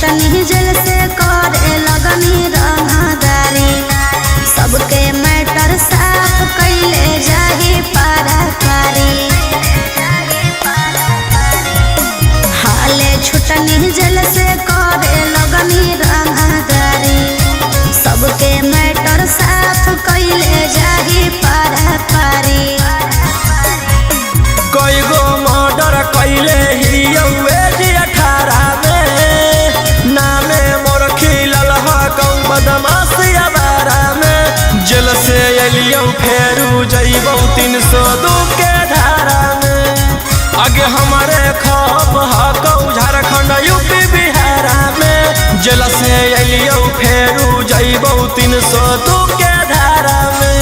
छुटनी जेल से करे लगनी रंगदारी। सबके मैटर साफ कैले जाही पारा पारी। हाले छुटनी जेल से करे लगनी रंगदारी। सबके मैटर साफ कैले जाही पारा पारी। कई गो मर्डर कैले ही 18 में, नामे मोर खिलल हकौ बदमाशी अबारा में। जेल से एलियौ फेरू जइबौ 302 के धारा में। आगे हमारे खौफ हकौ झारखंड यूपी बिहार में। जेल से एलियौ फेरू जइबौ 302 के धारा में।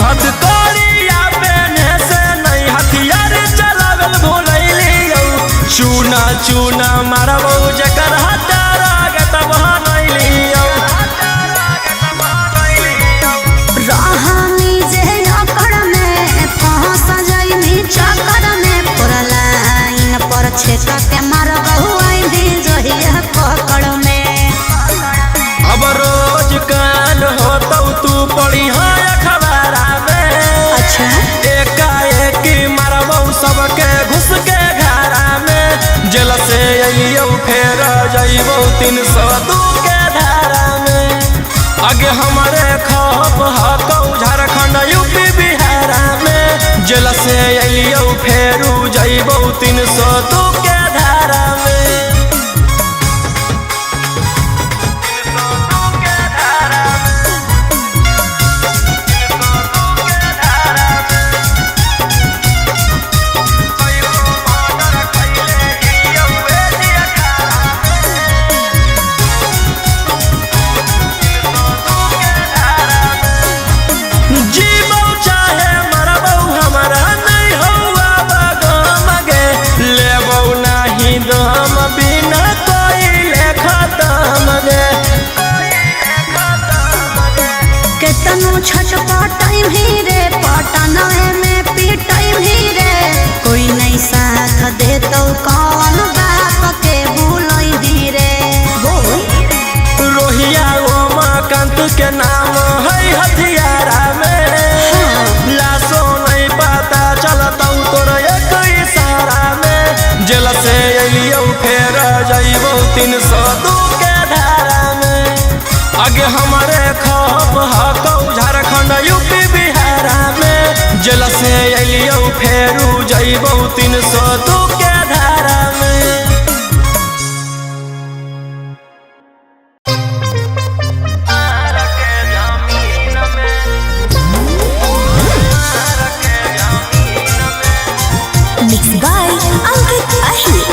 हथकड़िया पहने से नहीं हथियार चलावल भूलैलियौ। चूना चूना मारबौ जकर हटारा गतब नैलियौ। रहनी जे अकड़ में फंस जइनी चक्कर में, पूरा लाइन पर छेक के मारबौ आइनी जहिया पकड़ में। अब रोज कान होतौ तू पढ़ी अखबारा में। अच्छा एकाएक मारबौ सबके घुस के घरा में। जेल से अइयौ फेर जइबौ 302 के धारा में। आगे हमारे खौफ हकौ झारखंड यूपी बिहार में। जेल से अइयौ फेरू जइबौ 302 के धारा में। जीबौ चाहे मरबौ हमरा नहीं हौवा बगम गे। लेबौ नाही दम बिना कोइले खतम गे। केतनो छटपटाई भी रे पटनाए में पिटाई भी रे, कोई नहीं साथ देतो कौन बाप के बुलई भी रे। बोल रोहिया उमाकांत के नाम है हथियारा में। लाशो नहीं पता चलतौ तोर एक इशारा में। जेल से अइयौ फेर जइबौ 302 के धारा में। आगे हमारे खौफ हकौ झारखंड यूपी बिहार में। जेल से अइयौ फेरू जइबौ 302 के धारा में। Mix by Ankit Ahir.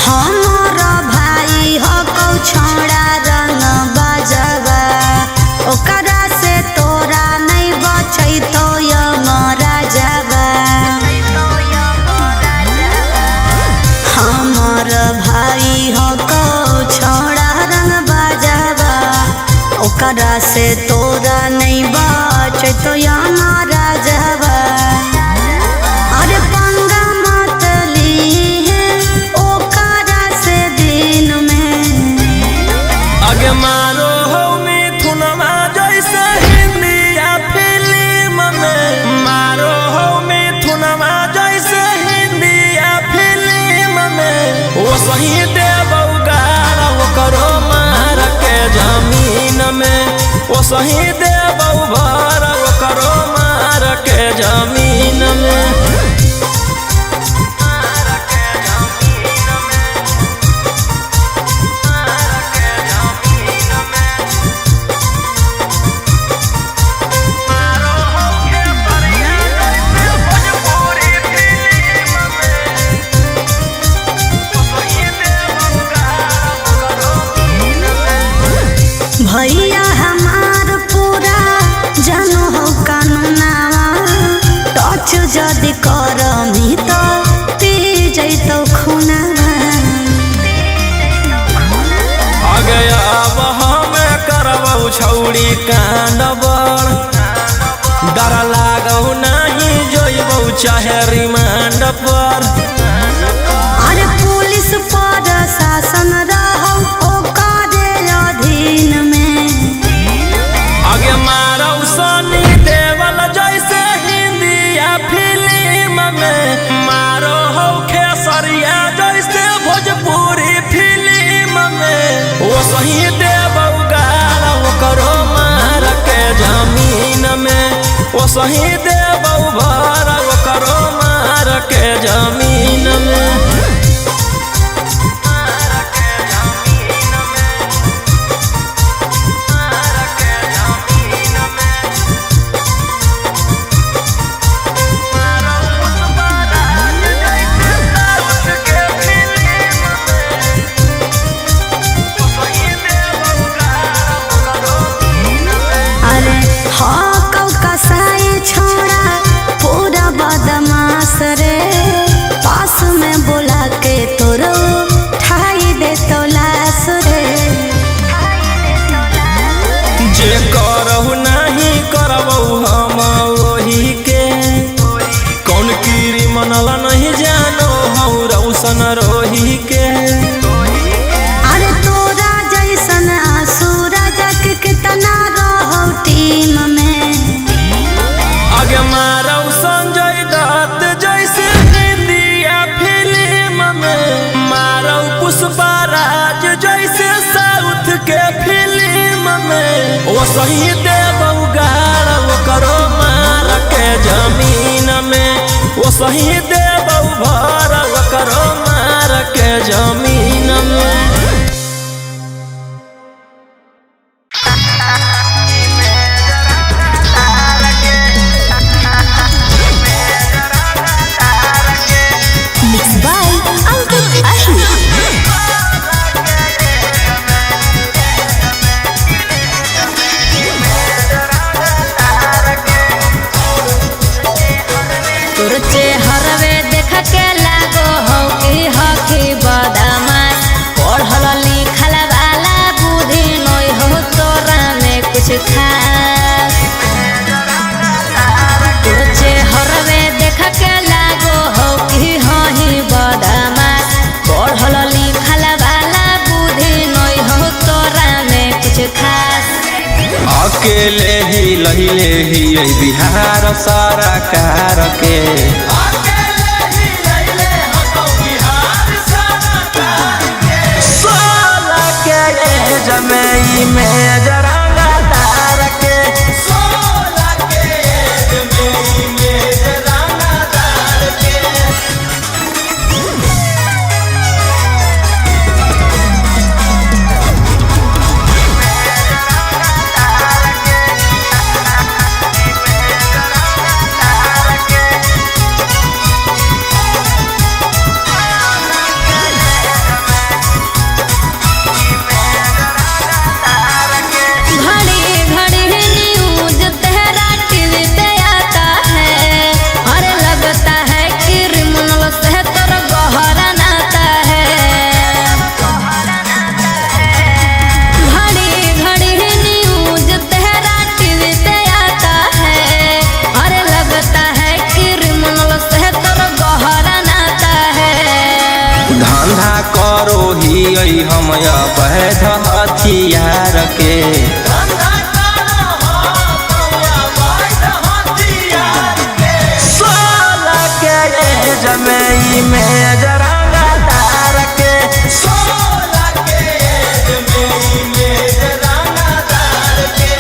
हमर भाई हकौ छौड़ा रंग बजवा, ओकरा से तोरा नहीं बचैतो यमराजवा। हमर भाई हकौ छौड़ा रंग बजवा, ओकरा से तोरा नहीं बचैतो यमराजवा। अरे पंगा मत लीहे ओकरा से दिन में। आगे मारो हो मिथुनमा जैसे हिंदी फिल्म में। मारो हो मिथुनमा जैसे हिंदी फिल्म में। वो सही देबौ गारा ओकरो मार के जमीन में। वो सही देबौ भर ओकरो मार के जमीन में। जदि करमी तो पी जैतौ खुनावा। अगया हमें करबौ छौड़ी कांड बड़, डर लागौ नहीं जइबौ चाहे रिमांड पर। अरे पुलिस पर शासन रहौ ओकरे अधीन में। आगे मारौ सनी देवल जैसे हिंदिया फिल्म में, मारो हौ खेसरिया जैसे भोजपुरी फिल्म में। ओ सही देबौ गाल ओकरो मार के जमीन में, ओ सही देबौ भर ओकरो मार के जमीन में। अरे हाँ कौ कसाई छोड़ा पूरा बदमाश रे, पास में बोला के तोरो ठाई दे तो लाश रे। जे करहु नहीं करबौ हम ओही के, कौन कीरी मनल नहीं जानो हौ रौशन रोही के। अरे तोरा जैसन सूरज के कितना रहो टीम में। आगे मारौ संजय दत्त जैसे हिंदिया फिल्म में, मारौ पुष्पा राज जैसे साउथ के फिल्म में। ओ सही देबौ गाल ओकरो मार के जमीन में, ओ सही देबौ भर ओकरो मार के जमीन में। Mix by Ankit Ahir. तोर चेहरवे देख के लागो हौ कि हकी बदमाश, पढ़ल लिखल वाला बुद्धि नय हो तोरा में कुछ खास। तोर चेहरवे देख के लागो हौ कि हही बदमाश, पढ़ल लिखल वाला बुद्धि नय हो तोरा में कुछ खास। अकेले ही लहिले ही बिहार सरकार के, सोलह के एज में ई मेजरंगा तार के, 16 के एज में ई मेजरंगा तार के। घड़ी घड़ी न्यूज तेरा टीवी पे आता है, अरे लगता है क्रिमिनल से तोर गहरा नाता है। घड़ी घड़ी न्यूज तेरा टीवी पे आता है, अरे लगता है क्रिमिनल से तोर गहरा नाता है। धंधा करो ही हम अवैध हथियार के, 16 के एज में ई मेजरंगा तार के, 16 के एज में ई मेजरंगा तार के।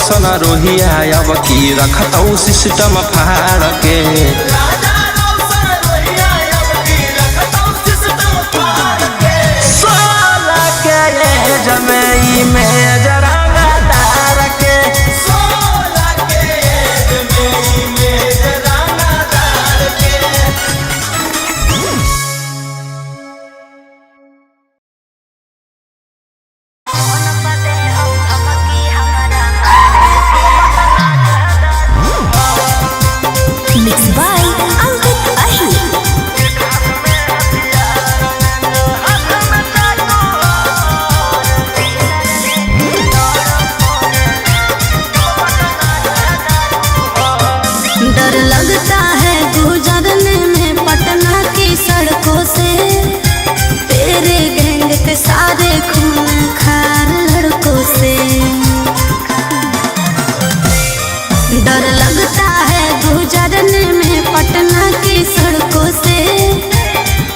रौशन रोहिया अब की रखतौ सिस्टम फाड़ के। 16 के एज में ई मेजर रंगदार के, 16 के एज में ई मेजर रंगदार के। मिक्स बाय अंकित अहिर। डर लगता है गुजरने में पटना की सड़कों से, तेरे गैंग के सारे खून खार लड़कों से। डर लगता है गुजरने में पटना की सड़कों से,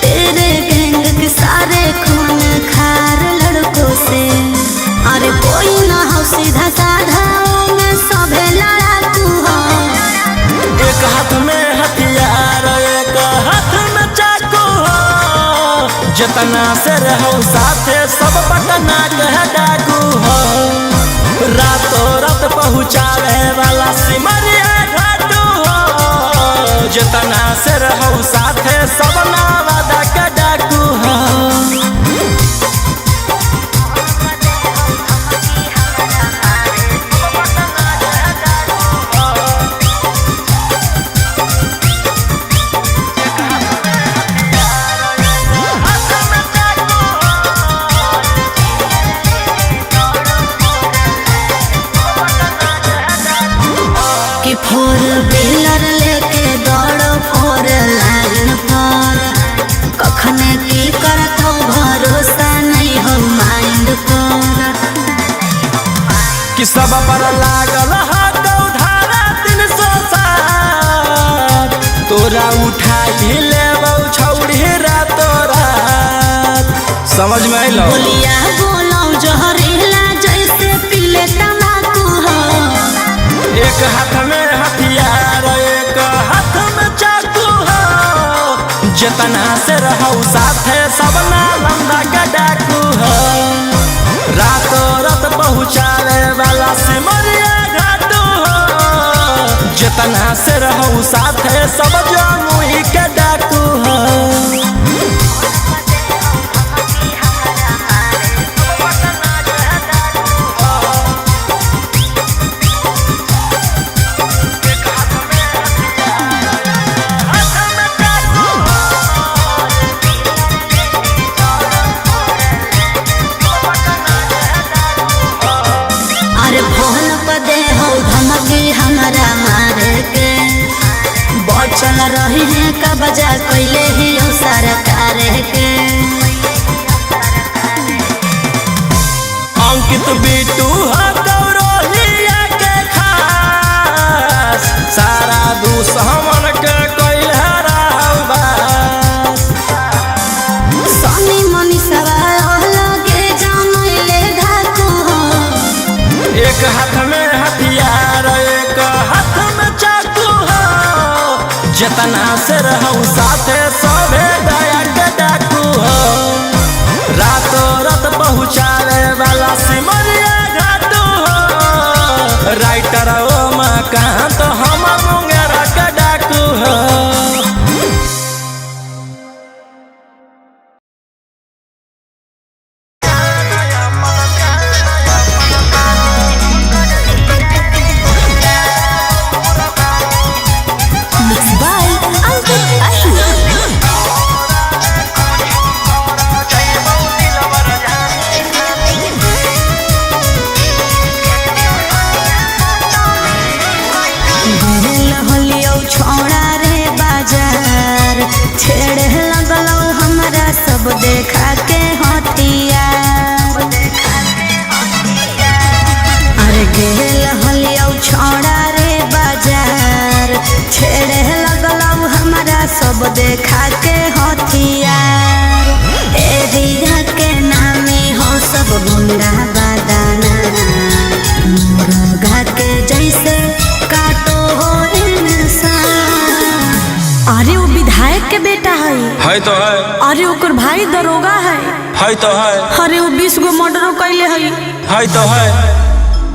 तेरे गैंग के सारे खून खार लड़कों से। अरे कोई ना हो सीधा साधा में सभे लड़ाकू हो। एक हाथ में हथियार एक हाथ में चाकू हो, जितना से रहो साथे सब पटना के डाकू हो। रातों रात पहुँचावे वाला सिमरिया घाटू हो, जितना से रहो साथे सब नवादा के डाकू हो। कि फोर व्हीलर लेके दौड़ो फोर लाइन पर, कखने की करतो भरोसा नहीं हो माइंड पर। कि सब पर लागल हाथ धारा 307, तोरा उठाई लेबौ छौड़ी रातो रात। समझ में आइलो? बोलिया बोलो जहरीला जैसे पीले तम्बाकू हो। एक हाथ में हथियार एक हाथ में चाकू हो, जितना से रहो साथे सब नालंदा के डाकू हो। रातों रात पहुँचावे वाला सिमरिया घाटू हो, जितना से रहो साथे सब जमुई के डाकू हो। अरे फोन पर दे हो धमकी हमरा मारे के, बचल रही है कब्जा कैले ही हो सरकार के। अंकित बिट्टू हो गौरोहिया के खास, सारा दुश्मन के कैल हराबास। सोनी मनी सवार लगे जानले धाकू हो। एक हाथ में हथियार एक हाथ में चाकू हो, जितना से रहो साथे सभे दया के डाकू हो। रातों रात पहुँचावे वाला सिमरिया घाटू हो, राइटर ओ मकान तो हम मुंगेरा के डाकू हो। मिक्स बाय अंकित अहिर। होलियौ छौड़ा रे बाजार, छेड़े लगलौ हमरा सब देखा के हथियार। अरे गेल होलियौ छौड़ा रे बाजार, छेड़े लगलौ हमरा सब देखा के हथियार। एरिया के नामे हो सब गुंडा बादाना, मुर्गा के के बेटा है। है तो है। अरे ओकर भाई दरोगा है। है तो है। अरे वो 20 गो मर्डरो कैले है। है तो है।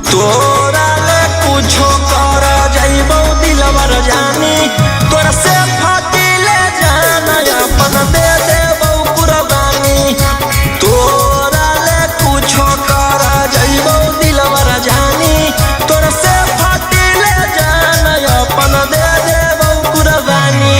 तोरा ले कुछो कर जाइबो दिलवर जानी, तोरा से फाटी ले जाना अपन दे देबो कुर्बानी। तोरा ले कुछो कर जाइबो दिलवर जानी, तोरा से फाटी ले जाना अपन दे देबो कुर्बानी।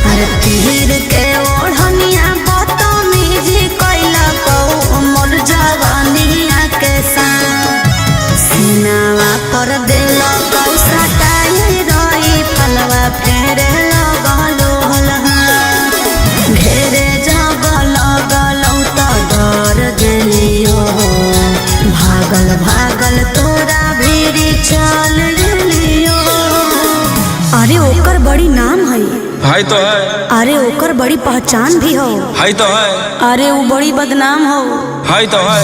अरे तीर के ओढ़निया बदतमीजी कैला कौ मोर जवानिया के साथ। सीनावा पर देल कौ सटाई रही फलवा फेरे लगलो हलहा। घेरे जब लगलौ त डर गेलियो, भागल भागल तोरा भीड़ चल गेलियो। अरे ओकर बड़ी नाम है। है तो है। अरे ओकर बड़ी पहचान भी हो। है तो है। अरे वो बड़ी बदनाम हो। है तो है।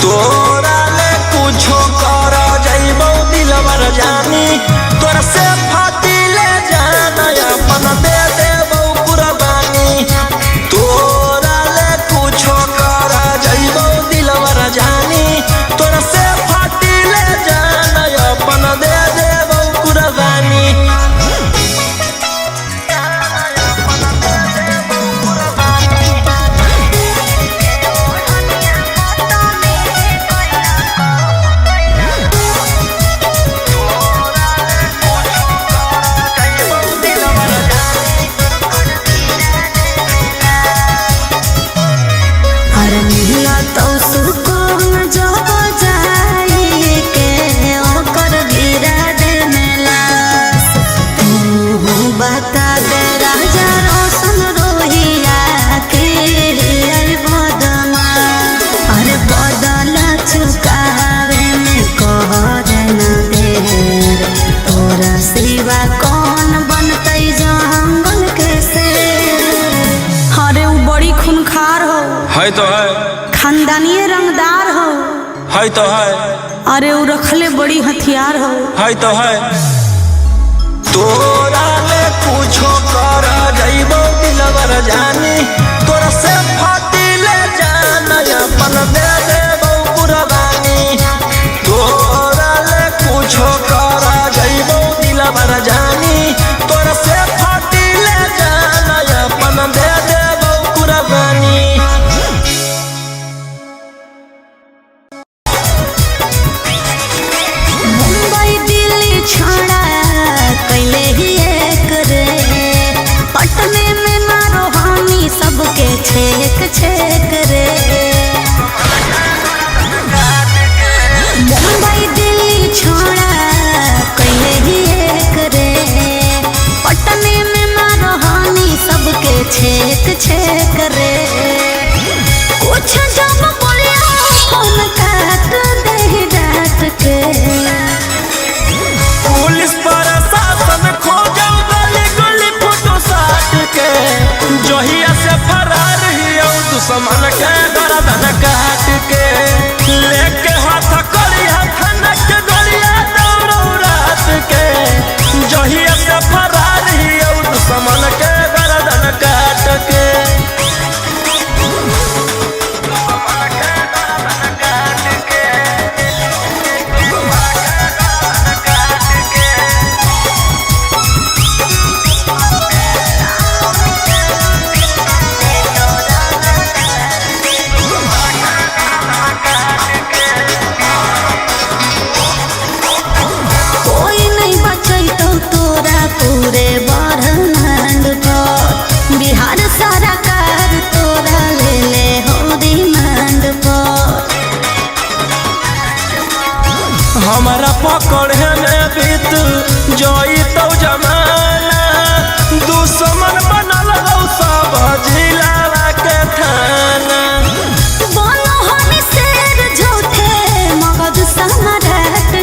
तोरा ले कुछो कर जाइबो दिलवर जानी, तोरा से फाटी ले जाना अपन दे देबो कुर्बानी। तोरा ले कुछो कर जाइबो दिलवर जानी, तोरा से फाटी ले जाना अपन दे देबो कुर्बानी। अरे मिला तो सुकून जब जाई के ओकर गिरा दे मेला। तू बता दे राजा रोशन रोहिया के रे बदमा। अरे बदला चुकावे में कहर न देर, तोरा सिवा कौन बनतै जंगल के शेर। अरे वो बड़ी खूनखार हो। है तो है। खानदानी रंगदार हो। है तो है। अरे वो रखले बड़ी हथियार हो। है तो है। तोरा ले कुछो कर जाइबो दिलवर जानी, तोरा से फाटी ले जाना अपन दे देबो कुर्बानी। तोरा ले कुछो कर जाइबो दिलवर जानी, तोरा से फाटी ले जाना अपन दे देबो कुर्बानी। मुंबई दिल्ली छोड़ा कैले ही एक रे, पटने में मारो हानि सबके छेक छेक रे। मुंबई दिल्ली छोड़ा कैले ही एक रे, पटने में मारो हानि सबके छेक छेक रे। कुछ जब बोलिया फोन काट दे डांट के, पुलिस प्रशासन खोजल गली गली फोटो साट के, जहिया से फरार हियौ दुश्मन के गर्दन काट के। लेके हाथ करिया थाना के गलिया दौड़ौ रात के, जहिया से फरार हियौ दुश्मन के गर्दन काट के। कोई नहीं बचैतौ तोरा पूरे ब्रह्मांड पर, बिहार सरकार तोरा ले ले हो डिमांड पर। हमारा पकड़े में बीत जइतौ जमाना, दुश्मन बनल हौ सब जिला के थाना। बोलो हम शेर झूठे मगध सम्राट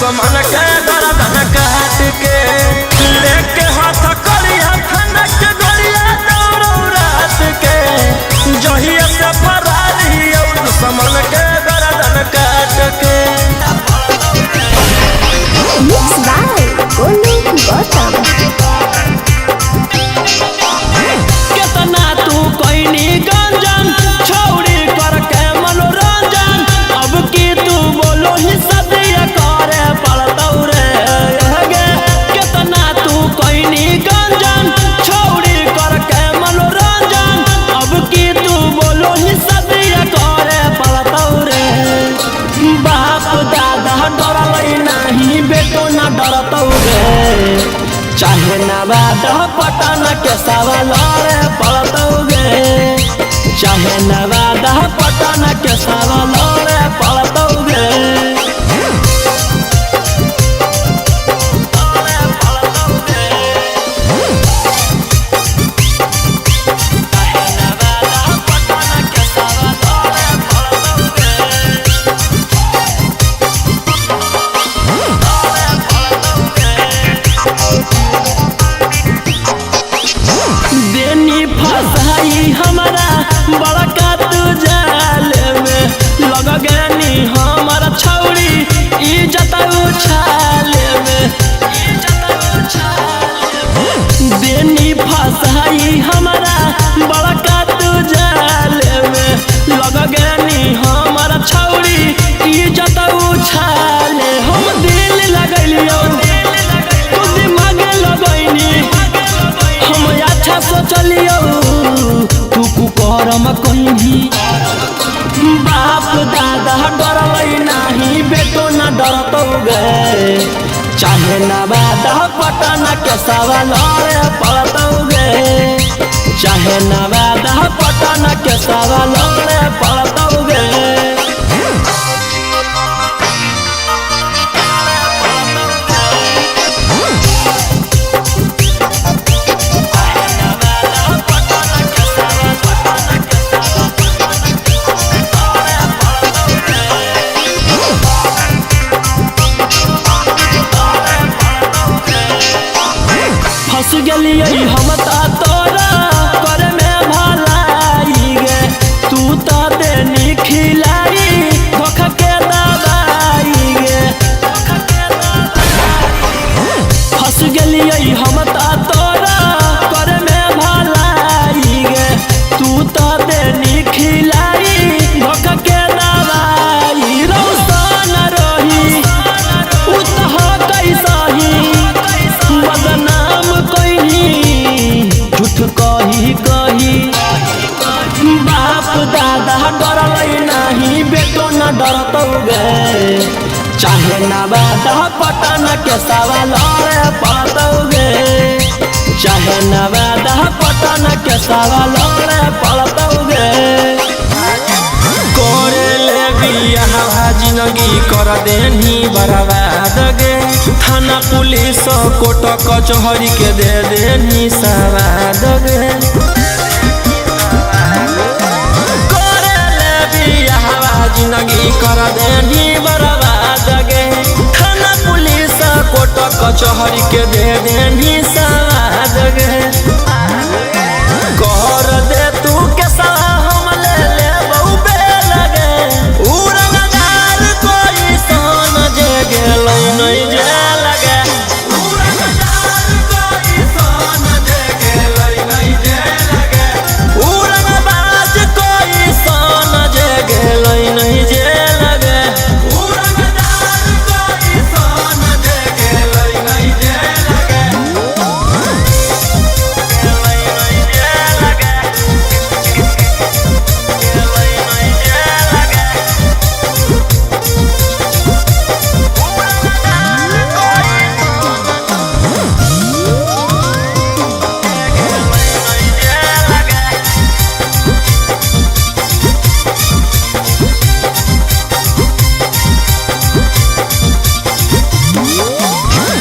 दुश्मन के गर्दन काट के। लेके हाथ करिया थाना के गोलिया दौड़ो रात के, जहिया से फरारी और दुश्मन के गर्दन काट के। Mix by Golu Gautam. केतना तू कोइनी गंजन छौड़ी करके मनोरंजन, अब की तू बोलो ही सदिया करे पड़तौ रे गे। केतना तू कोइनी गंजन छौड़ी करके मनोरंजन, अब की तू बोलो ही सदिया करे पड़तौ रे। बाप दादा डरलै नाही बेटो ना डरतौ रे, चाहे नवादा पटना के सवाल रे पड़तौ गे। चाहे नवादा पटना के सवाल रे पड़तौ गे। देनी फसाई हमारा बड़का तू जाल में, लग गनी हमारा छौड़ी इज्जत उछाल में। देनी फसाई हमारा बड़का तू जाल में, लग गनी हमारा छौड़ी इज्जत उछाल। हम दिल लगलियौ तू दिमाग लगैनी, हम अच्छा सोचलियौ तू कुकर्म कहीं। बाप दादा डरलै नाही बेटो ना डरतौ गे, चाहे नवादा पटना के सवाल रे पड़तौ गे। चाहे नवादा पटना के सवाल रे पड़तौ गे। फंस गेलियै हम त तोरा करे में भलाई गे, तू त देनी खिलाई धोखा के दवाई गे। फंस गेलियै हम त तोरा करे में भलाई गे, तू त देनी खिलाई धोखा के दवाई। रौशन रही उ त ह कैसही बदनाम कहीं झूठ कही कही। बाप दादा डरलै नाही बेटो ना डरतौ गे, चाहे नवादा पटना के सवाल रे पड़तौ गे। चाहे नवादा पटना के सवाल रे पड़तौ गे। करे ले बियाह जिंदगी कर देनी बर्बाद गे, थाना पुलिस कोर्ट कचहरी के दे देनी सवाद गे। करे ले बियाह जिंदगी कर देनी बर्बाद गे, थाना पुलिस कोर्ट कचहरी के दे देनी सवाद गे। कर दे तू के सा हम ले ले बहु बे लगे, उ रंगदार कोई सन जे गेलै नहीं जे लगे। उ रंगदार कोई सन जे गेलै नहीं जे लगे, उ रंगबाज कोई सन जे गेलै नहीं जे लगे। उ रंगदार कोई सन जे गेलै नहीं जे लगे।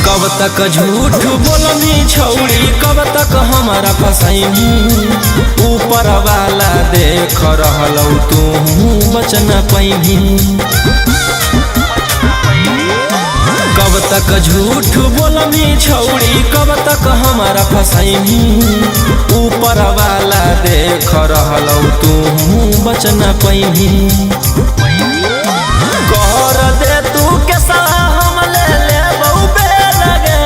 कब तक झूठ बोलनी छौड़ी, कब तक हमारा फसैनी। ऊपर वाला देख रहलौ तू बचना पैनी। कब तक झूठ बोलमी छौड़ी, कब तक हमारा फसैनी। ऊपर वाला देख रहलौ तू बचना पैनी। कर दे तू के हम ले ले बे लगे।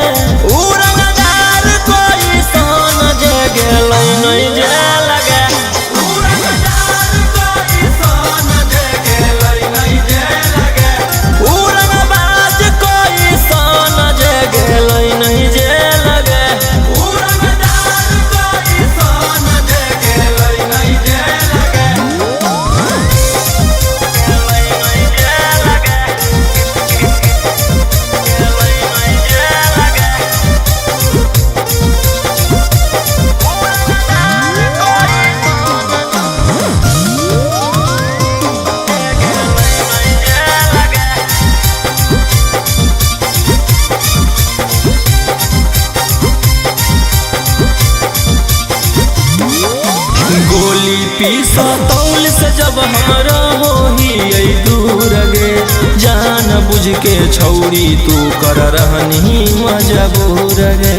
उ रंगदार कोई सन जे गेलै नहीं जे लगे। उ रंगदार कोई सन जे गेलै नहीं जे लगे। उ रंगबाज कोई सन जे गेलै नहीं जे लगे। उ रंगदार कोई सन जे गेलै नहीं जे लगे। गेलै नहीं जे लगे। गेलै नहीं जे लगे। उ रंगदार कोई सन गेलै नहीं जे लगे। गोली पीसा तौल से जब हमरा होही ऐ दूर गे। जान बुझ के छौरी तू कर रहनी मजबूर गे।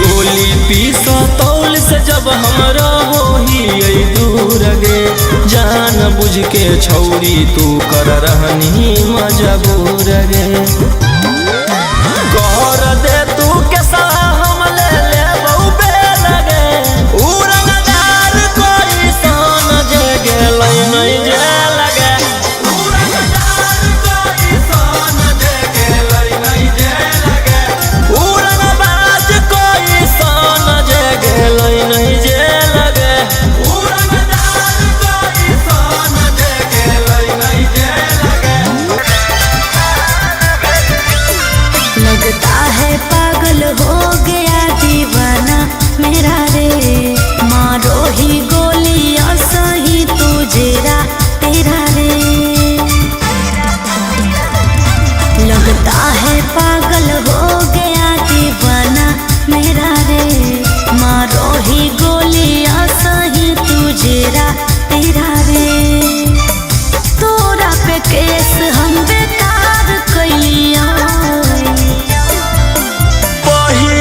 गोली पीसा तौल से जब हमरा होही ऐ दूर गे। जान बुझ के छौरी तू कर रहनी मजबूर गे। कर दे तू के हम ले ले बे लगे। उ रंगदार कोई सन जे गेलै नहीं जे लगे। उ रंगदार कोई सन जे गेलै नहीं जे लगे। उ रंगबाज कोई सन जे गेलै नहीं जे लगे। उ रंगदार कोई सन जे गेलै नहीं जे लगे। लगता है पागल हो गया दीवाना मेरा रे। मारो ही गोलियां सही तू जेरा तेरा रे। लगता है पागल हो गया दीवाना मेरा रे। मारो ही गोलियां सही तू जेरा तेरा रे। तोरा पे केस हम बेकार कैलिया। पहिल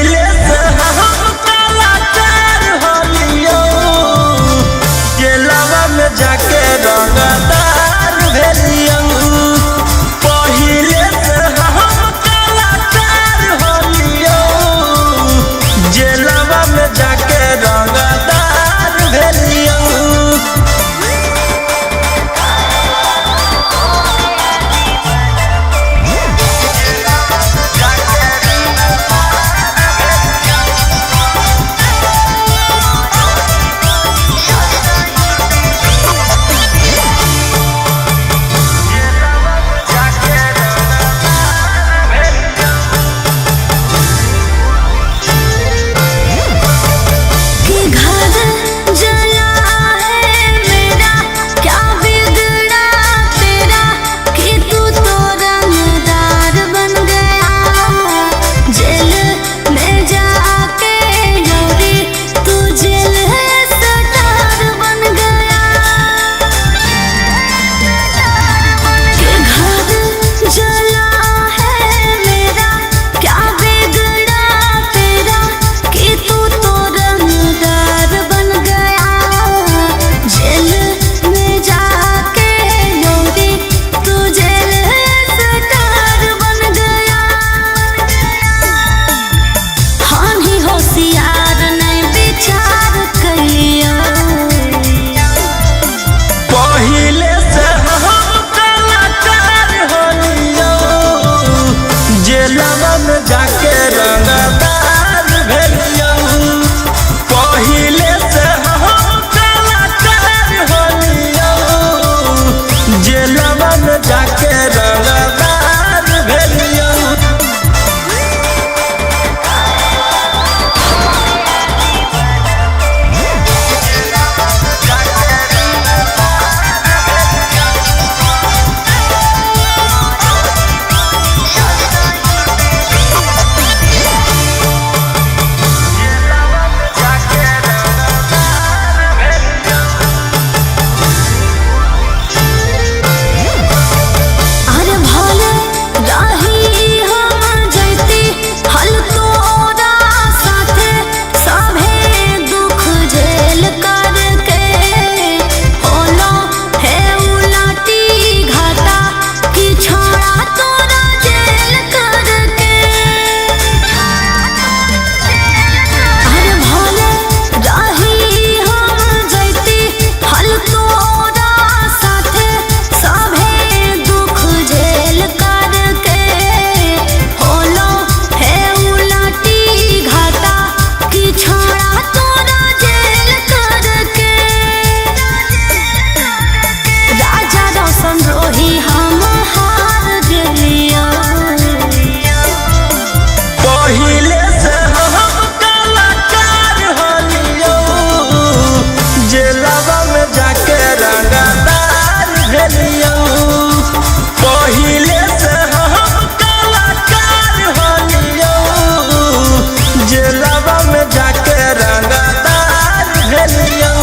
जाके रंगदार भेलियौ।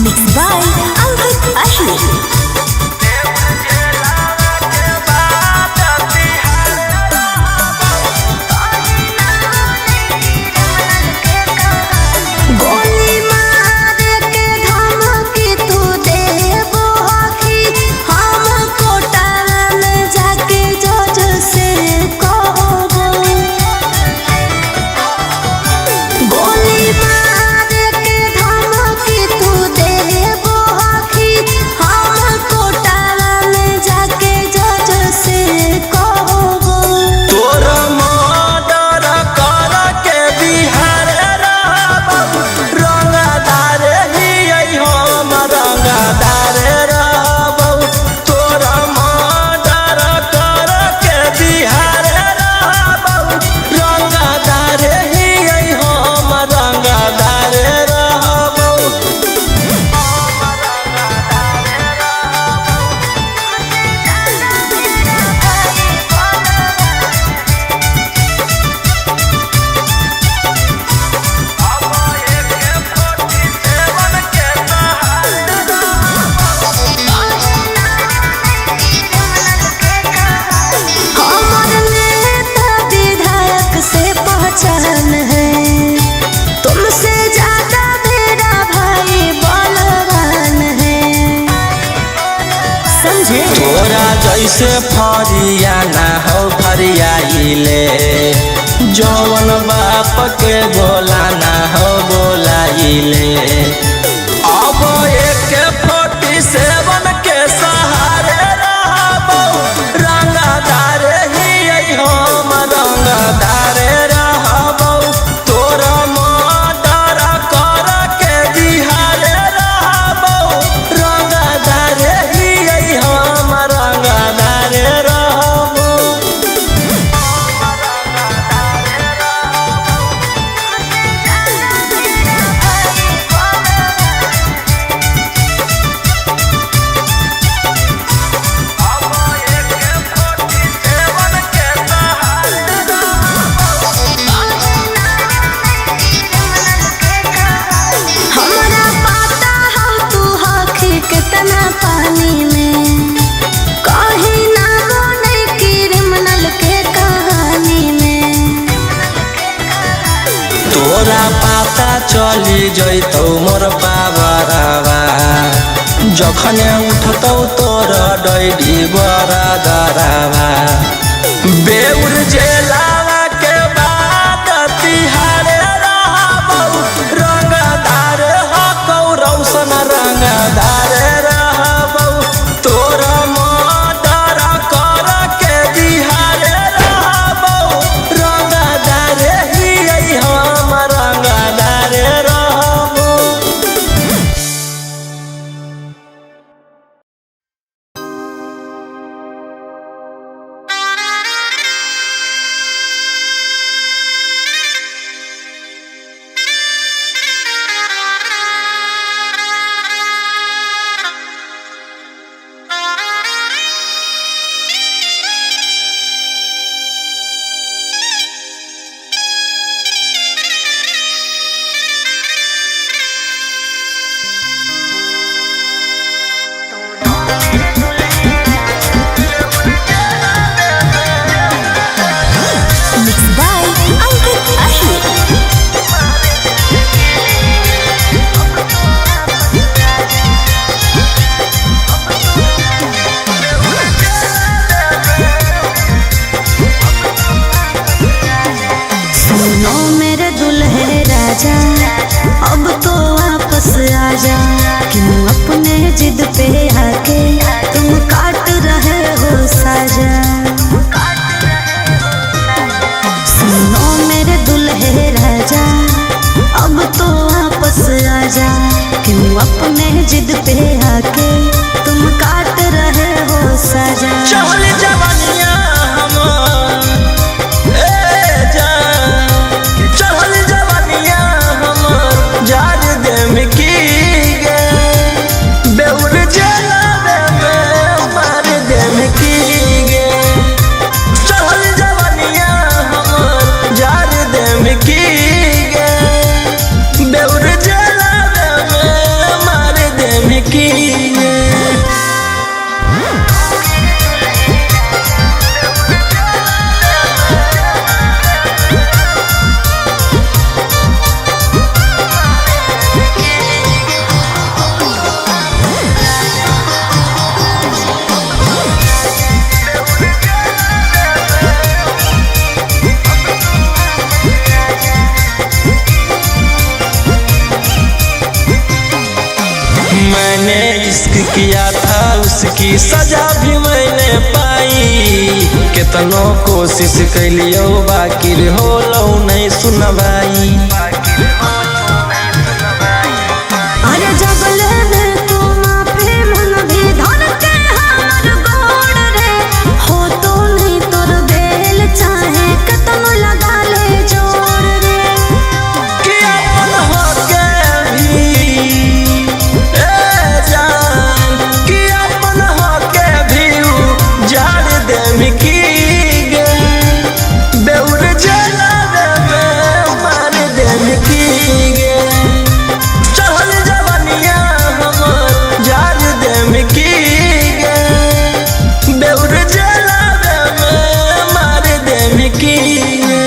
Mix by Ankit Ahir. गोली मार के धमकी तू देबो हकी, हम कोटा में जाके जज से कहबो। गोली मार के धमकी तू देबो हकी, हम कोटा में जाके जज से कहबो। तोर मर्डर कर के बिहार रहबौ, रंगदार हियै हम रंगदार रहबौ। तोर मर्डर कर के बिहार रहबौ, रंगदार हियै हम रंगदार रहबौ। हमर नेता विधायक से पहचान है, तुमसे ज्यादा मेरा भाई बलवान है। समझे? तोरा जैसे फरिया ना हो फरियाइले, जवन बाप के बोला ना हो बोलाइले। अब AK-47 के सहारे रहबौ, रंगदार हियै हम रंगदार रहबौ। तोर मर्डर कर के बिहार रहबौ, रंगदार हियै हम रंगदार रहबौ। हमरा पता हो तू हकी कितना पानी में, कहीं ना बने क्रिमिनल के कहानी में। तोरा पाता चली जैतौ मोर पावरवा, जखने उठतौ तोर डैडी बरादरवा। बेउर जेलावा के बाद तिहारे रहबौ, रंगदार हकौ रौशन रंगदार रहबौ। तोर मर्डर कर के बिहार रहबौ, रंगदार हियै हम रंगदार रहबौ। Mix by Ankit Ahir. सुनो मेरे दुल्हे राजा, अब तो वापस आजा। क्यों अपने जिद पे आके तुम काट रहे हो साजा। सुनो मेरे दुल्हे राजा, अब तो वापस आजा। क्यों अपने जिद पे आके तुम काट रहे हो साजा। चहल जवानिया हमर, ए जान, चहल जवानिया हमर, जा किया था उसकी सजा भी मैंने पाई। केतनो कोशिश कैलियो बाकी होलो नहीं सुनवाई। अरे जबले में तू माफी मन भी धर के हमर गोड़ रे, हो तो नहीं तोर बेल चाहे कतनो लगा ले जोड़ रे। कि अपन होके भी ए जान, कि अपन होके भी उ झाड़ देम की गे, बेउर जला देमे मार देम की गे। चढ़ल जवनिया हमर झाड़ देम की गे, बेउर जला देमे मार देम की गे।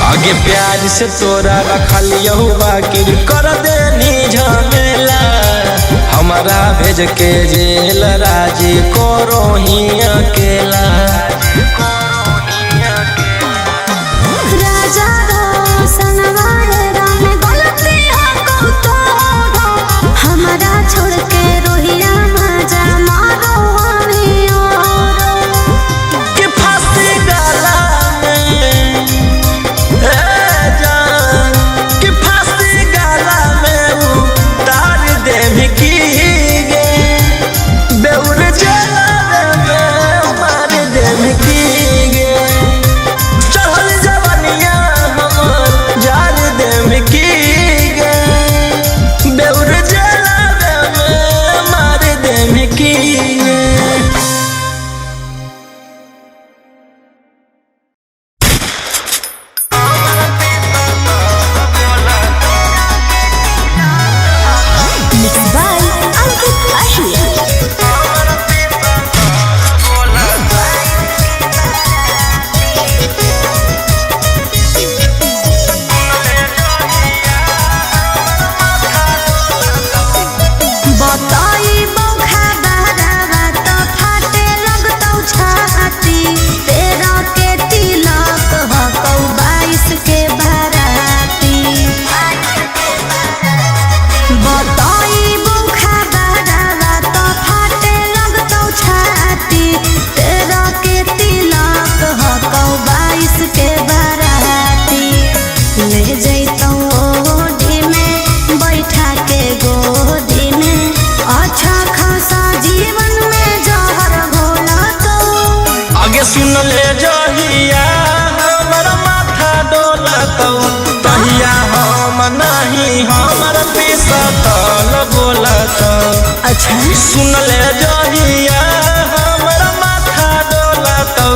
आगे प्यार से तोरा रखलियो बाकी कर देनी झमेला, हमारा भेज के जेल राजी करो ही अकेला। राजा रोशनवाए राम गलती हको तोरो, हमरा छोड़ के रोहिया मजा मारो हमी औरो। कि फांसी गला में ए जान, कि फांसी गला में उतार देम की गे, बेउर जला में मार देम की गे। चढ़ल जवनिया हमर जान देम की गे, बेउर जला में मार देम की गे। Mix by Ankit Ahir. बताई बौखा बहरावा त फाटे लगतौ छाती, तेरह के तिलक हकौ 22 के बाराती। बताई बौखा बहरावा त फाटे लगतौ छाती, तेरह के तिलक हकौ 22 के बाराती। ले जैतौ ओढ़ी में बैठा के गोदी में, अच्छा खासा जीवन में जहर घोला तो। आगे सुन ले जहिया हमर माथा डोलतौ, तहिया हम नहीं हमर पिसतल बोलतौ। अच्छा सुन ले जहिया हमर माथा डोलतौ,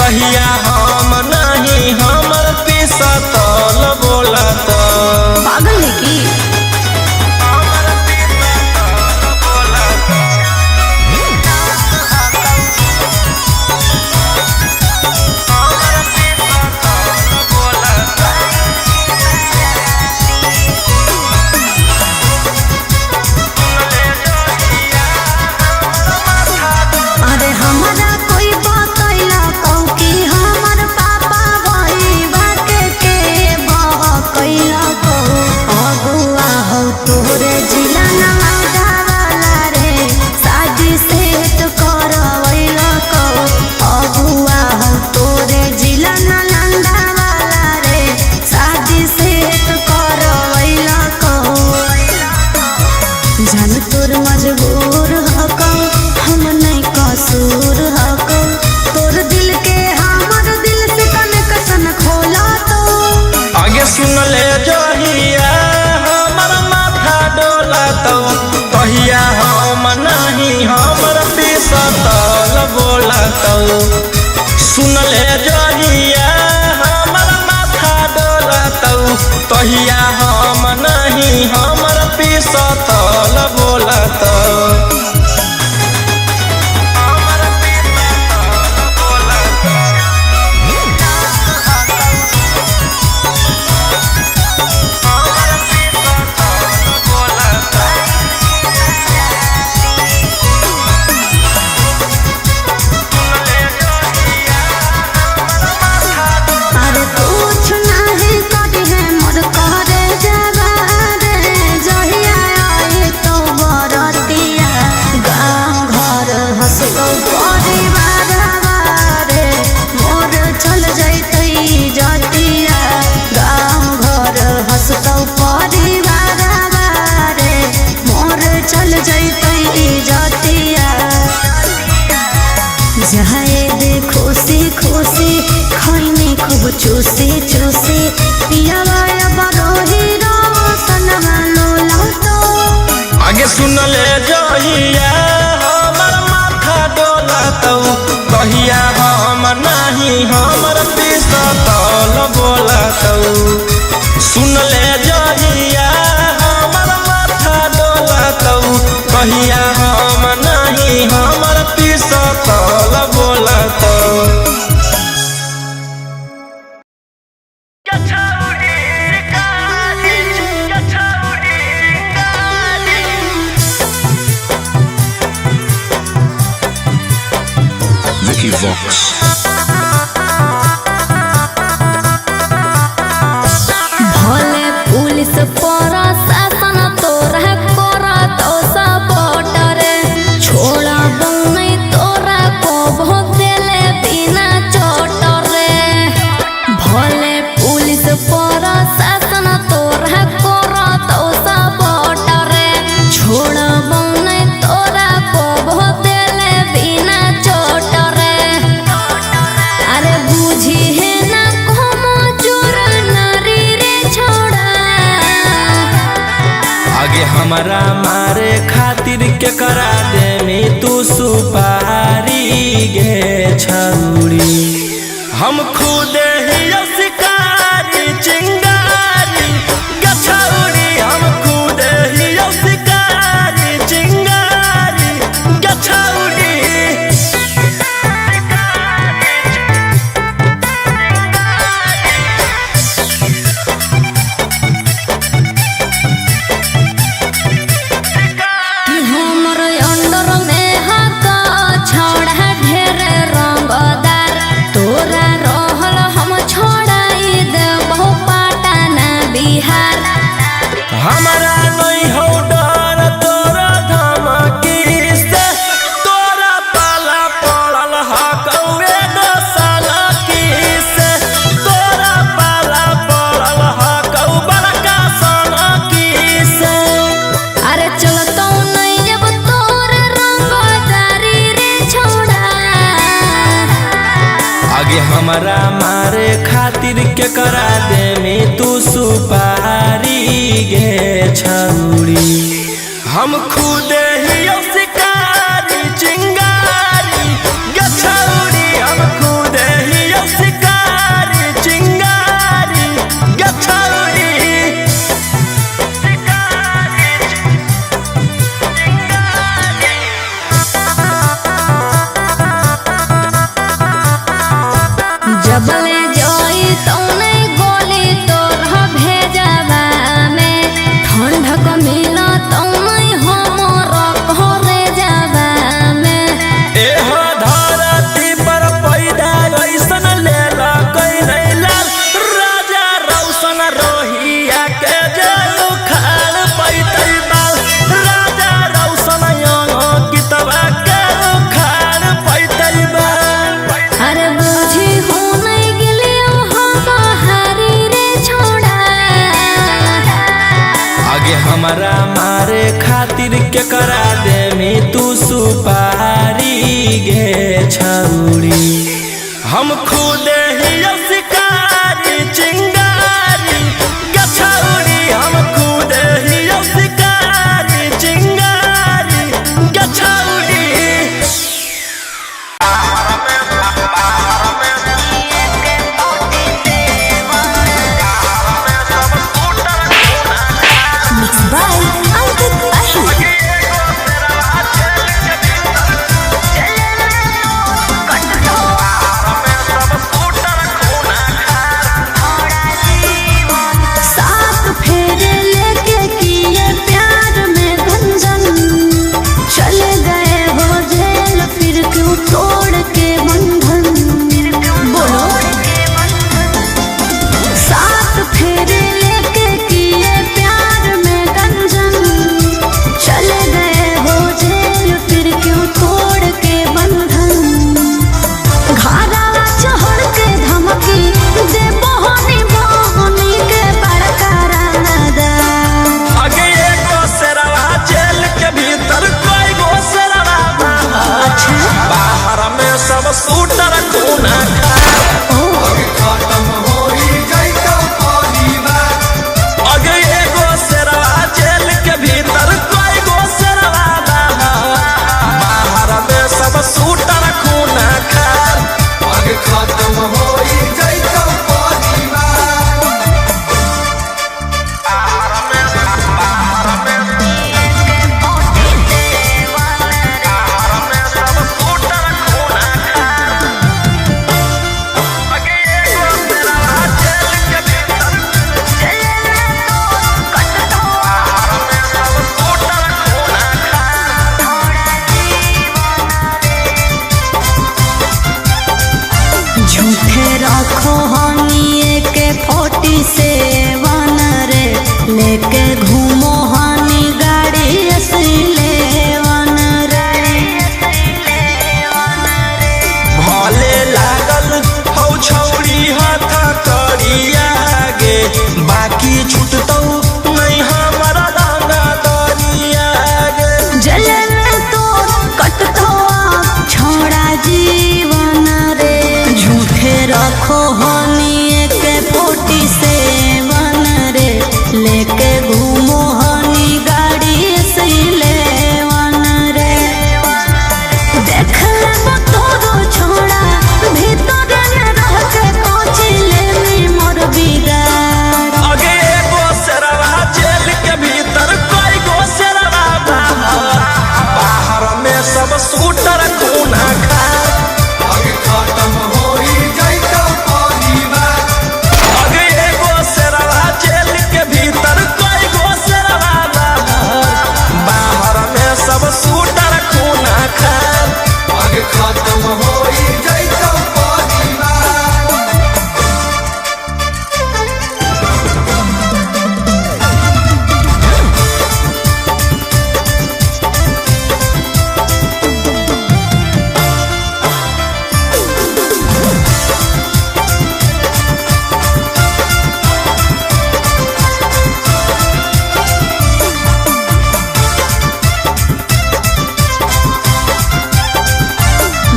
तहिया हम नहीं हमर पिसतल बोलतौ। पागल है की? अरे हमरा कोई बतैला कौ कि हमर पापा भई के बहकैला कौ, अगुआ हौ तोरे जिला नवादा वाला रे, शादी सेट करवैला कौ, अगुआ हौ तोरे जिला नालंदा वाला रे, शादी सेट करवैला कौ। जान तोर मजबूर हकौ, हम नहीं कसूर हकौ, तोर दिल के हमर दिल से कनेक्शन खोला तो। आगे सुन ले जहिया हमर माथा डोलतौ, तहिया हम नहीं हमर पिसतल बोलतौ। सुन ले जहिया हमर माथा डोलतौ, तहिया हम नहीं हमर पिसतल बोलतौ। सुनले जहिया हमर माथा डोलतौ, कहिया हम नाही हमर पिसतौल बोलतौ। सुनले जहिया हमर माथा डोलतौ, कहिया हम नाही हमर पिसतौल बोलतौ। Vicky Vox. भले पुलिस प्रशासन तोरा करत सपोर्टर, छोड़ा नहीं तोरा को देले बिना चोट रे। भले पुलिस प्रशासन तोरा करत सपोर्टर, छोड़ा नहीं तोरा को देले बिना चोट रे। अरे बुझी है ना como चोर नारी रे छोड़ा। आगे हमारा मारे खातिर के करा दे में तू सुपारी गे छौरी। हम खुद ही शिकारी चिंगारी गछौरी, हम खुद ही शिकारी चिंगारी गछौरी। कि हमर अंडर में हक छोड़ा ढेर रंगदार, तोरा रहल हम छोड़ाई देबो पटना बिहार। हमारा नहीं हो डर तोरा धमकी से, तोरा पाला पड़ल हकौए दोसाला की से, तोरा पाला पड़ल हकौ बड़का सोना की से। अरे चलतो नहीं जब तोर रंगदारी रे छोड़ा। आगे हमारा मारे खातिर के करा दे में तू सुपारी गे छौरी। हम खुद ही शिकारी चिंगारी गछौरी, हम खुद ही शिकारी चिंगारी गछौरी। जबले जोई तौने गोली तोर भेजबा में, ठंडक मिल तौने हमर घरे जाबा में। एहो धरती पर पैदा ऐसन लेला कोई नहीं लाल, राजा रौशन रोहिया के जे उखाड़ पैतै बाल, राजा रौशन कितबा के उखाड़ पैतै बाल। अरे बुझी हो नहीं गेलियो हम हारी रे छोड़ा। आगे हमारा मारे खातिर के करा दे में तू सुपारी गे छौरी। हम खुद ही शिकारी चिंगारी गछौरी, हम खुद ही शिकारी चिंगारी गछौरी। Mix by Ankit Ahir. Thank you. लेके घूमो हनी गाड़ी सिलेवन रे। भले लागल हौ छौरी हथ करिया गे, बाकी छुटतौ नहीं हमर रंगा दरिया गे। जल में तो कटतो छोड़ा जीवन रे। झूठे रखो हनी के पोटी सेवन रे, लेके घूमो हनी गाड़ी सिलेवन रे। देख लेब तोरो छोड़ा भीतर न रह के कोच लेनी मोर बिगाड़। अगे एगो शेरवा जेल के भीतर, कई गो शेरवा बाहर, बाहर में सब शूटर खूना खा। अगे एगो शेरवा जेल के भीतर, कई गो शेरवा बाहर, बाहर में सब शूटर खूना खा।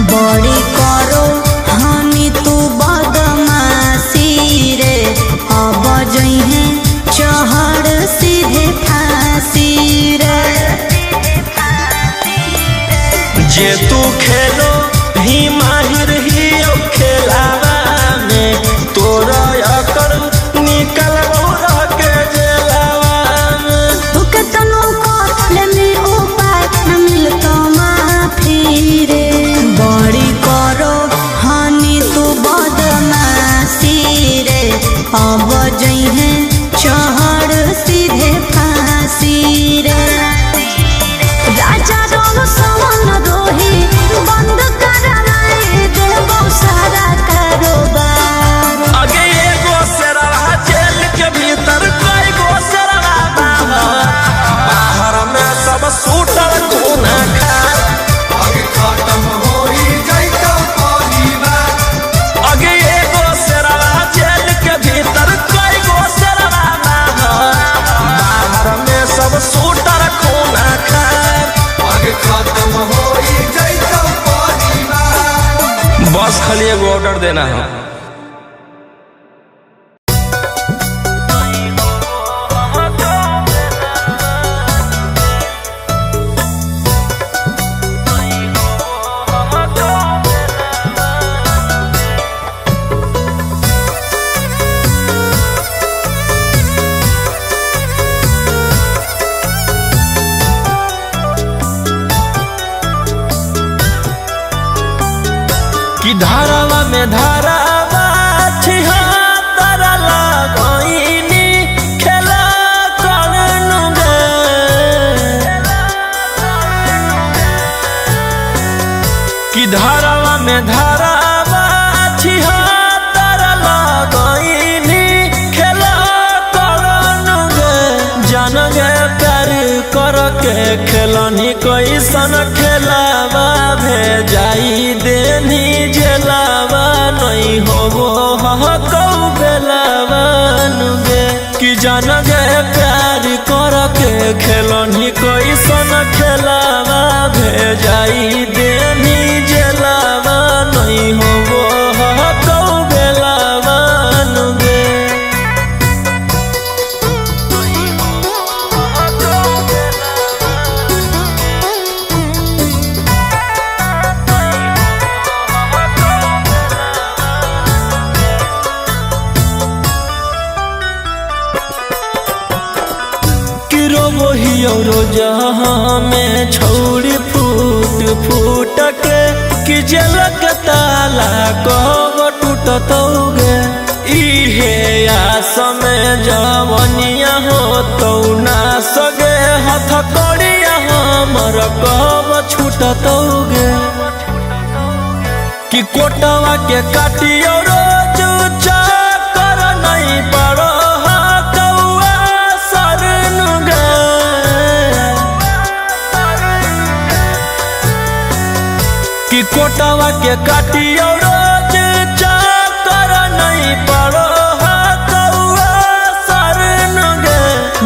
बड़ी करो हनी तू बदमाशी रे, अब जइहे चहड़ सीधे फांसी रे। जे तू खेलो ही माहिर ही ओ खेलावा में, तोरा अकर निकलबो रह के जेलावा में। तू केतनो कर लेनी उपाय न मिलतो माफी रे। बड़ी करो हनी तू बदमाशी रे, अब जइहे चहड़ सीधे फांसी रे। राजा रोम सवन रोही बंद कराए देबो सारा कारोबार। अगे एगो शेरवा जेल के भीतर, कई गो शेरवा बाहर, बाहर में सब शूटर खूना खा। अगे एगो शेरवा जेल के भीतर, कई गो शेरवा बाहर, बाहर में सब शूटर खूना खा। बस खाली एगो ऑर्डर देना है। कि धारावा में धारावा छिहत्तर लगैनी खेला करनु गे। कि धारावा में धारावा छिहत्तर लगैनी खेला करनु गे। जान गे प्यार कर के खेलनी कैसन खेलावा भेजाई देनी जेलावा नहीं होबो हकौ बेलावा नुगे। कि जान गे प्यार कर के खेलनी कैसन खेलावा भेजाई देनी जेलावा नहीं होबो हकौ बेलावा नुगे। जहाँ में छौड़ी फूट फूट के कि जलक ताला कब टूटतौगे। इहे आस में जवनिया हो तौ ना सगे हथ कड़िया हमर कब छूटतौगे। कि कोटवा के काटियो रोज चक्कर नहीं पड़ो कौआ सर कोटावा के काटियो रोज चाकर नहीं पड़ो हकौआ शरण गे।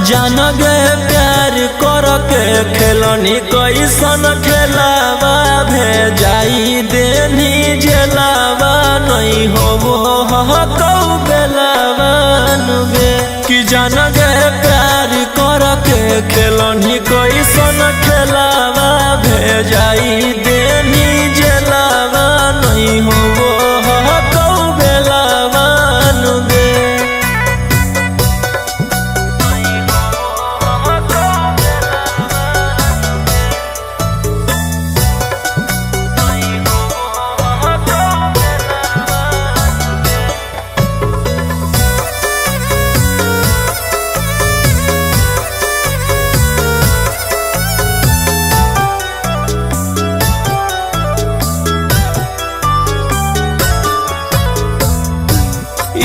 जान गे प्यार कर के खेलनी कैसन खेलावा भेजाई देनी जेलावा नहीं होबो हकौ बेलावा गे। कि जान गे प्यार कर के खेलनी कैसन खेलावा भेजाई देनी जेलावा नहीं होबो हकौ बेलावा गे।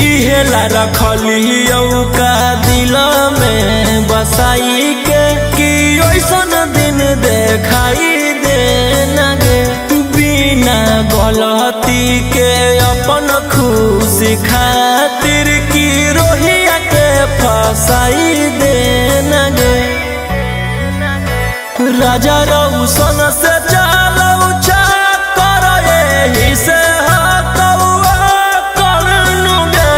इहेला रखलियौ का दिल में बसाई के कि ऐसन दिन देखाई दे गे। बिना गलती के अपन खुशी खातिर की रोहिया के फसाई दे गे। राजा रौशन से चालौ चाकर एही से हकौआ करनु गे।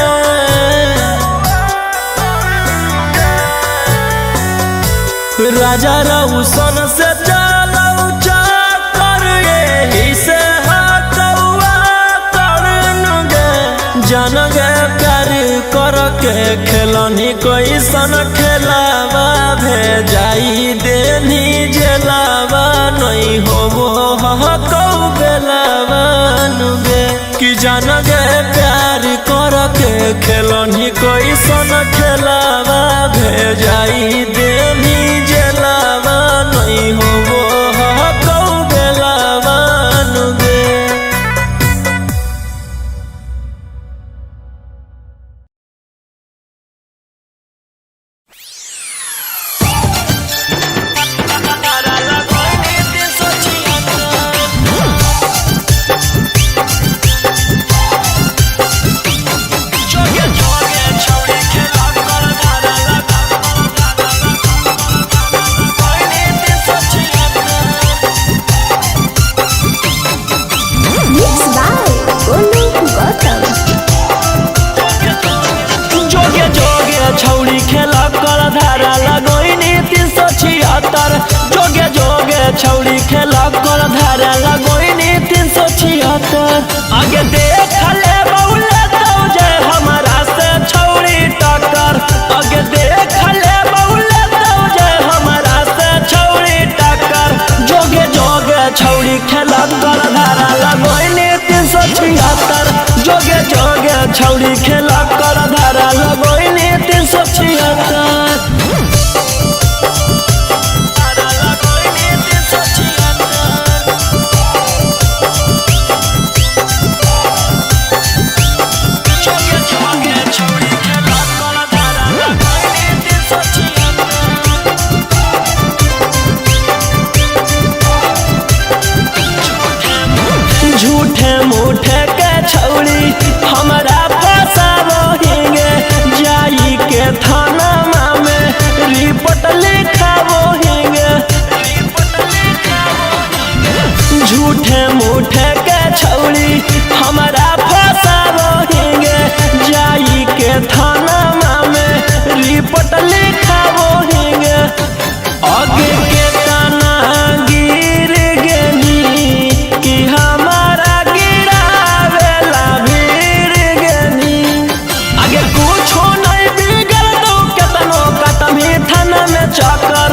राजा रौशन से चालौ चाकर एही से हकौआ करनु गे। जान गे प्यार कर के खेलनी कैसन खेलावा भेजाई देनी जेलावा नहीं होबो हकौ बेलावा गे। कि जान गे प्यार कर के खेलनी कैसन खेलावा भेजाई देनी जेलावा नहीं होबो हकौ बेलावा गे। Mixed by Golu Gautam. जोगे जोगे छौड़ी खेला कर धारा लगोइनी 376। जोगे जोगे छौड़ी खेला कर धारा लगोइनी 376। आगे देख ले बौले तो जे हमारा से छौड़ी टक्कर। आगे देख ले बौले तो जे हमारा से छौड़ी टक्कर। जोगे जोगे छौड़ी खेला कर धारा लगोइनी 376। जोगे जोगे छौड़ी खेला कर धारा लगोइनी 376। झूठे मूठे के छौड़ी हमरा फसाबोहिंगे जाई के थाना में रिपोर्ट लिखाबोहिंगे। झूठे मूठे के छौड़ी हमरा फसाबोहिंगे जाई के थाना में रिपोर्ट लिखाबोहिंगे। आगे के ताना गिर गेनी कि हमारा गिरावेला भीड़ गेनी। आगे कुछो नहीं बिगड़ दो केतनो कटमी थाना में चक्कर।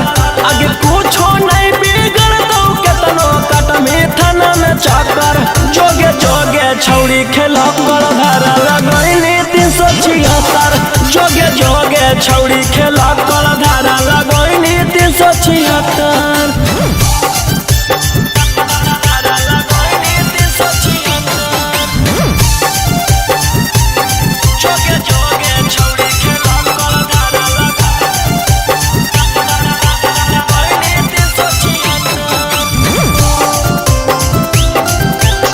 आगे कुछो नहीं बिगड़ दो केतनो कटमी थाना में चक्कर। जोगे जोगे छौड़ी खेला कर धारा लगैनी 376। जोगे जोगे छौड़ी खेला कर धारा लगैनी 376। 376।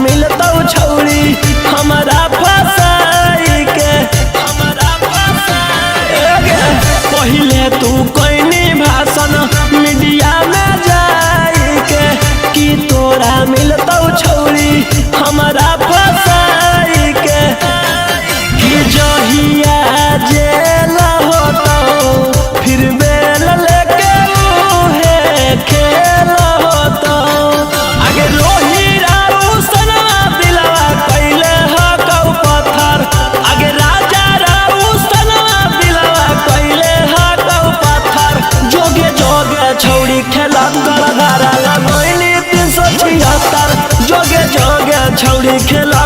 मिलतौ छौरी हमरा फसाई के, हमरा फसाई के। पहिले तू कैनी भाषण मीडिया में जाई के, कि तोरा मिलतौ छौरी हमरा फसाई के। कि जहिया जेल होतौ फिर बेल लेके उहे खेल होतौ। आगे रोही रारू सनवा दिलवा कैले हकौ पत्थर, आगे राजा रारू सनवा दिलवा कैले हकौ पत्थर। जोगे जोगे छौरी खेला कर धारा लगैली 376, जोगे जोगे छौरी खेला।